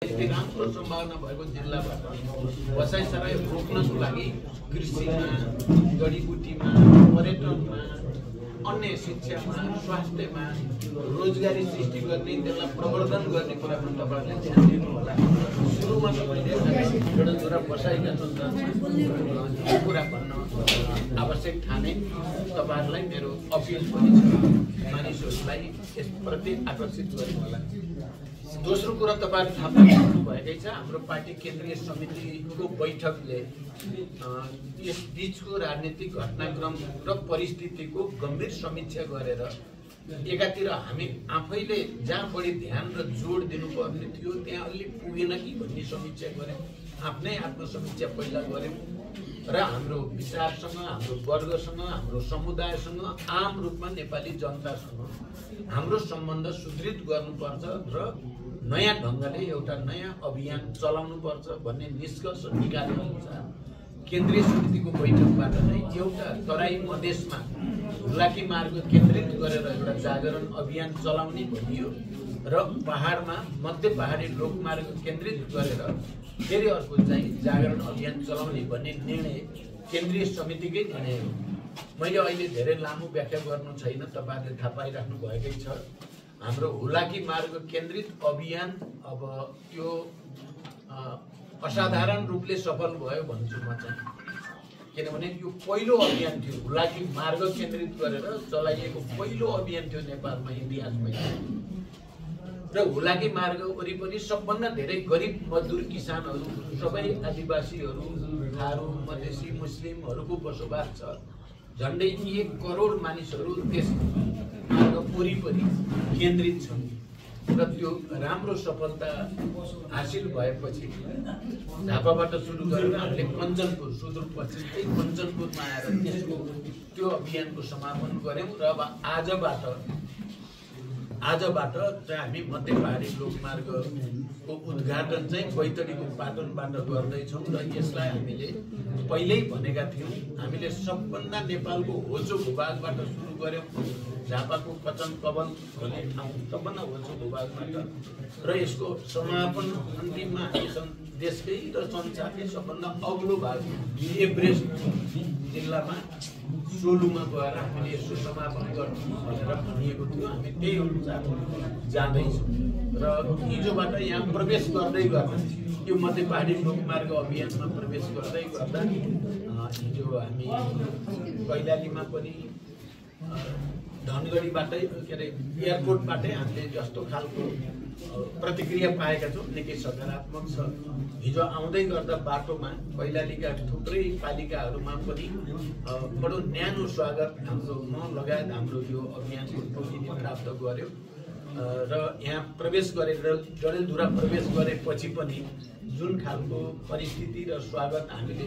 राम्रो सम्भावना भएको जिल्लाबाट बसाइसराई रोक्नको लागि कृषिमा, जडीबुटीमा, पर्यटनमा, अन्य शिक्षामा, स्वास्थ्यमा रोजगारी सृष्टि गर्ने, त्यसलाई प्रवर्धन गर्ने कुरामा तपाईहरुले ध्यान दिनु होला। सुरुमा तपाईले एउटा बसाइका सन्दर्भमा यो कुरा भन्न आवश्यक ठाने तपाईहरुलाई मेरो अपिल पनि छ। मानिसहरुलाई यसप्रति आकर्षित गर्नु होला। दोस्रो कुरा तपाईहरु थाहा पाउनु भएकै छ, हाम्रो पार्टी केन्द्रीय समितिको बैठकले यस बीचको राजनीतिक घटनाक्रम र परिस्थितिको गम्भीर समीक्षा गरेर एकातिर हामी आफैले जहाँ बढी ध्यान र जोड दिनुपर्ने थियो त्यहाँ अलि पुगेन कि भन्ने समीक्षा गर्यौं। आफ्नै आत्मसमीक्षा पहिला गर्यौं र हाम्रो विचारसँग, हाम्रो वर्गसँग, हाम्रो समुदायसँग, आम रूपमा नेपाली जनतासँग हाम्रो सम्बन्ध सुदृढ गर्नुपर्छ र नयाँ ढंगले एउटा नयाँ अभियान चलाउनुपर्छ भन्ने निष्कर्ष निकाले अनुसार केन्द्रीय समितिको बैठकबाट नै एउटा तराई मधेसमा हुलाकी मार्ग केन्द्रित गरेर एउटा जागरण अभियान चलाउने भनियो र पहाडमा मध्य पहाडी लोकमार्ग केन्द्रित गरेर फेरि अर्को चाहिँ जागरण अभियान चलाउने भन्ने निर्णय केन्द्रीय समितिकै निर्णय हो। मैले अहिले धेरै लामो व्याख्या गर्नु छैन, तपाईहरुले थाहा पाइराख्नु भएकै छ। हाम्रो हुलाकी मार्ग केन्द्रित अभियान अब त्यो असाधारण रूपले सफल भयो भन्छु म चाहिँ, किनभने यो पहिलो अभियान थियो, हुलाकी मार्ग केन्द्रित गरेर चलाइएको पहिलो अभियान थियो नेपालमा इतिहासमै। र हुलाकी मार्ग वरिपरि सबभन्दा धेरै गरिब मजदुर किसानहरू, सबै आदिवासीहरू, थारू, मधेसी, मुस्लिमहरूको बसोबास छ। झन्डै 1 करोड मानिसहरू त्यस मार्ग वरिपरि केन्द्रित छन् र त्यो राम्रो सफलता हासिल भएपछि झापाबाट सुरु गरेर हामीले कञ्चनपुर, सुदूरपश्चिमकै कञ्चनपुरमा आएर त्यसको त्यो अभियानको समापन गर्यौं र अब आजबाट चाहिँ हामी मध्य पहाडी लोकमार्गको उद्घाटन चाहिँ बैतडीको पाटनबाट गर्दैछौँ र यसलाई हामीले पहिल्यै भनेका थियौं। हामीले सबभन्दा नेपालको होचो भूभागबाट सुरु गर्यौं, झापाको कचन कवन भन्ने ठाउँ सबभन्दा होचो भूभागबाट र यसको समापन अन्तिममा देशकै र संसारकै सबभन्दा अग्लो भाग एभरेस्ट जिल्लामा सोलुमा गएर हामीले यसको समापन गर्नु भनेर भनिएको थियो। हामी त्यही अनुसार जाँदैछौँ र हिजोबाट यहाँ प्रवेश गर्दै गर्दा यो मध्य पहाडी लोकमार्ग अभियानमा प्रवेश गर्दै गर्दा हिजो हामी कैलालीमा पनि धनगढीबाटै के अरे एयरपोर्टबाटै हामीले जस्तो खालको प्रतिक्रिया पाएका छौँ, निकै सकारात्मक छ। हिजो आउँदै गर्दा बाटोमा कैलालीका थुप्रै पालिकाहरूमा पनि बडो न्यानो स्वागत हाम्रो म लगायत हाम्रो यो अभियानको टोलीले प्राप्त गर्यो र यहाँ प्रवेश गरेर डडेलधुरा प्रवेश गरेपछि पनि जुन खालको परिस्थिति र स्वागत हामीले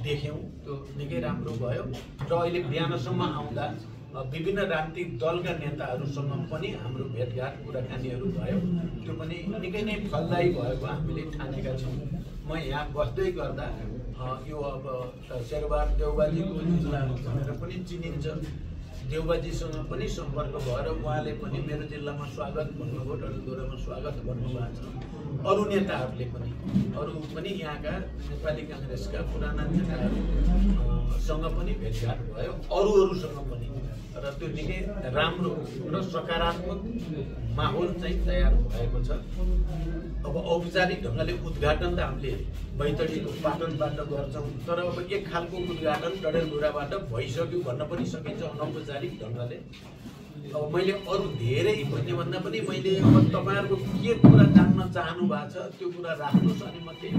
देख्यौं त्यो निकै राम्रो भयो र अहिले बिहानसम्म आउँदा विभिन्न राजनीतिक दलका नेताहरूसँग पनि हाम्रो भेटघाट कुराकानीहरू भयो। त्यो पनि निकै नै फलदायी भएको हामीले ठानेका छौँ। म यहाँ बस्दै गर्दा यो अब शेरबार देउबाजीको जिल्ला भनेर पनि चिनिन्छ, देउबाजीसँग पनि सम्पर्क भएर उहाँले पनि मेरो जिल्लामा स्वागत भन्नुभयो, डडेलधुरामा स्वागत भन्नुभएको छ। अरू नेताहरूले पनि यहाँका नेपाली कांग्रेसका पुराना नेताहरूसँग पनि भेटघाट भयो, अरूसँग पनि, र त्यो निकै राम्रो र सकारात्मक माहौल चाहिँ तयार भएको छ। अब औपचारिक ढंगले उद्घाटन त हामीले बैतडीको पाटनबाट गर्छौं, तर अब एक खालको उद्घाटन डडेलधुराबाट भइसक्यो भन्न पनि सकिन्छ अनौपचारिक ढंगले। अब मैले अरू धेरै भन्ने भन्दा पनि मैले अब तपाईहरुको के कुरा जान्न चाहनु भएको छ त्यो कुरा राख्नुस् अनि म त्यही